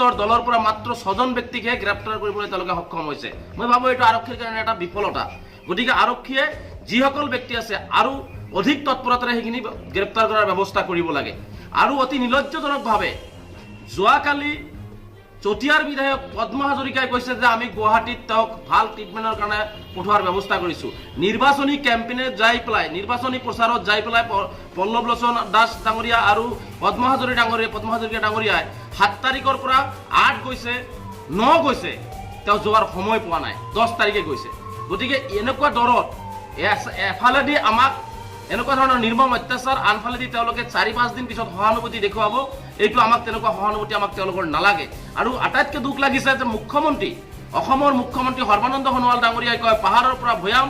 দুৰ্বৃত্তৰ দলৰ পৰা মাত্ৰ ছজন ব্যক্তিকহে গ্ৰেপ্তাৰ কৰিবলৈ তেওঁলোকে সক্ষম হৈছে। মই ভাবোঁ, এইটো আৰক্ষীৰ কাৰণে এটা বিফলতা। গতিকে আৰক্ষীয়ে যিসকল ব্যক্তি আছে, আৰু অধিক তৎপৰতাৰে সেইখিনি গ্ৰেপ্তাৰ কৰাৰ ব্যৱস্থা কৰিব লাগে। আৰু অতি নিৰ্লজ্জজনকভাৱে যোৱাকালি চতিয়াৰ বিধায়ক পদ্ম হাজৰিকাই কৈছে যে আমি গুৱাহাটীত তেওঁক ভাল ট্ৰিটমেণ্টৰ কাৰণে পঠোৱাৰ ব্যৱস্থা কৰিছোঁ। নিৰ্বাচনী কেম্পেইনত যাই পেলাই, নিৰ্বাচনী প্ৰচাৰত যাই পেলাই পল্লৱ লোচন দাস ডাঙৰীয়া আৰু পদ্ম হাজৰিকা ডাঙৰীয়াই 7 তাৰিখৰ পৰা 8 গৈছে, 9 গৈছে, তেওঁ যোৱাৰ সময় পোৱা নাই, 10 তাৰিখে গৈছে। গতিকে এনেকুৱা দৰত এফালেদি আমাক এনেকুৱা ধৰণৰ নিৰ্মম অত্যাচাৰ, আনফালেদি তেওঁলোকে 4-5 দিন পিছত সহানুভূতি দেখুৱাব, এইটো আমাক তেনেকুৱা সহানুভূতি আমাক তেওঁলোকৰ নালাগে। আৰু আটাইতকৈ দুখ লাগিছে যে মুখ্যমন্ত্ৰী, অসমৰ মুখ্যমন্ত্ৰী সৰ্বানন্দ সোণোৱাল ডাঙৰীয়াই কয়, পাহাৰৰ পৰা ভৈয়াম,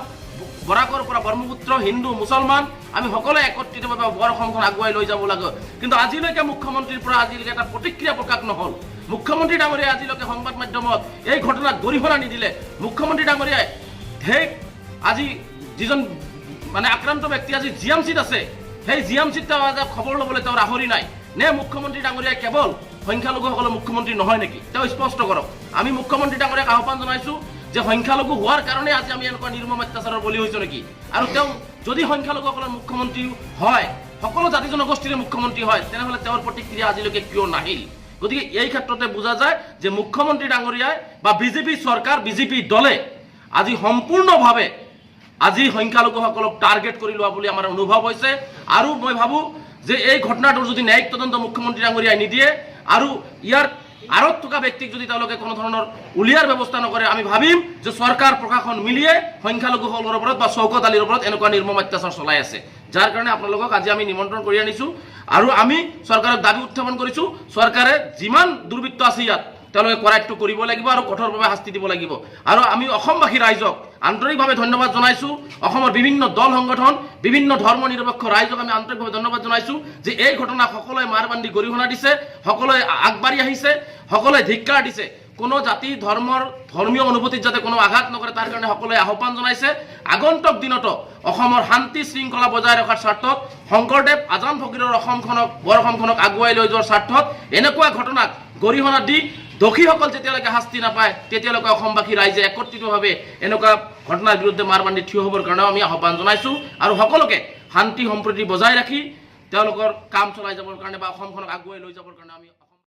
বৰাকৰ পৰা ব্ৰহ্মপুত্ৰ, হিন্দু মুছলমান আমি সকলোৱে একত্ৰিতভাৱে বৰ অসমখন আগুৱাই লৈ যাব লাগে। কিন্তু আজিলৈকে মুখ্যমন্ত্ৰীৰ পৰা আজিলৈকে এটা প্ৰতিক্ৰিয়া প্ৰকাশ নহ'ল। মুখ্যমন্ত্ৰী ডাঙৰীয়াই আজিলৈকে সংবাদ মাধ্যমত এই ঘটনাক গৰিহণা নিদিলে। মুখ্যমন্ত্ৰী ডাঙৰীয়াই সেই আজি যিজন মানে আক্ৰান্ত ব্যক্তি আজি জি এম চিত আছে, সেই জি এম চিত তেওঁ আজি খবৰ ল'বলৈ তেওঁৰ আহৰি নাই নে? মুখ্যমন্ত্ৰী ডাঙৰীয়াই কেৱল সংখ্যালঘুসকলৰ মুখ্যমন্ত্ৰী নহয় নেকি? তেওঁ স্পষ্ট কৰক। আমি মুখ্যমন্ত্ৰী ডাঙৰীয়াক আহ্বান জনাইছোঁ যে সংখ্যালঘু হোৱাৰ কাৰণে আজি আমি এনেকুৱা নিৰ্মম অত্যাচাৰৰ বলি হৈছোঁ নেকি? আৰু তেওঁ যদি সংখ্যালঘুসকলৰ মুখ্যমন্ত্ৰী হয়, সকলো জাতি জনগোষ্ঠীৰে মুখ্যমন্ত্ৰী হয়, তেনেহ'লে তেওঁৰ প্ৰতিক্ৰিয়া আজিলৈকে কিয় নাহিল? গতিকে এই ক্ষেত্ৰতে বুজা যায় যে মুখ্যমন্ত্ৰী ডাঙৰীয়াই বা বিজেপি চৰকাৰ, বিজেপি দলে আজি সম্পূৰ্ণভাৱে আজি সংখ্যালঘুসকলক টাৰ্গেট কৰি লোৱা বুলি আমাৰ অনুভৱ হৈছে। আৰু মই ভাবোঁ যে এই ঘটনাটোৰ যদি ন্যায়িক তদন্ত মুখ্যমন্ত্ৰী ডাঙৰীয়াই নিদিয়ে আৰু ইয়াৰ আঁৰত থকা ব্যক্তিক যদি তেওঁলোকে কোনো ধৰণৰ উলিয়াৰ ব্যৱস্থা নকৰে, আমি ভাবিম যে চৰকাৰ প্ৰশাসন মিলিয়ে সংখ্যালঘুসকলৰ ওপৰত বা চৌকত আলীৰ ওপৰত এনেকুৱা নিৰ্মম অত্যাচাৰ চলাই আছে। যাৰ কাৰণে আপোনালোকক আজি আমি নিমন্ত্ৰণ কৰি আনিছোঁ আৰু আমি চৰকাৰক দাবী উত্থাপন কৰিছোঁ, চৰকাৰে যিমান দুৰ্বৃত্ত আছে ইয়াত তেওঁলোকে কৰায়ত্ব কৰিব লাগিব আৰু কঠোৰভাৱে শাস্তি দিব লাগিব। আৰু আমি অসমবাসী ৰাইজক আন্তৰিকভাৱে ধন্যবাদ জনাইছোঁ। অসমৰ বিভিন্ন দল সংগঠন, বিভিন্ন ধৰ্ম নিৰপেক্ষ ৰাইজক আমি আন্তৰিকভাৱে ধন্যবাদ জনাইছোঁ যে এই ঘটনা সকলোৱে মাৰ বান্ধি গৰিহণা দিছে, সকলোৱে আগবাঢ়ি আহিছে, সকলোৱে ধিক্কাৰ দিছে। কোনো জাতি ধৰ্মৰ ধৰ্মীয় অনুভূতিত যাতে কোনো আঘাত নকৰে, তাৰ কাৰণে সকলোৱে আহ্বান জনাইছে। আগন্তুক দিনতো অসমৰ শান্তি শৃংখলা বজাই ৰখাৰ স্বাৰ্থত, শংকৰদেৱ আজান ফকীৰৰ অসমখনক, বৰ অসমখনক আগুৱাই লৈ যোৱাৰ স্বাৰ্থত এনেকুৱা ঘটনাক গৰিহণা দি দোষীসকল যেতিয়ালৈকে শাস্তি নাপায়, তেতিয়ালৈকে অসমবাসী ৰাইজে একত্ৰিতভাৱে এনেকুৱা ঘটনাৰ বিৰুদ্ধে মাৰ বান্ধি থিয় হ'বৰ কাৰণেও আমি আহ্বান জনাইছোঁ। আৰু সকলোকে শান্তি সম্প্ৰীতি বজাই ৰাখি তেওঁলোকৰ কাম চলাই যাবৰ কাৰণে বা অসমখনক আগুৱাই লৈ যাবৰ কাৰণে আমি আহ্বান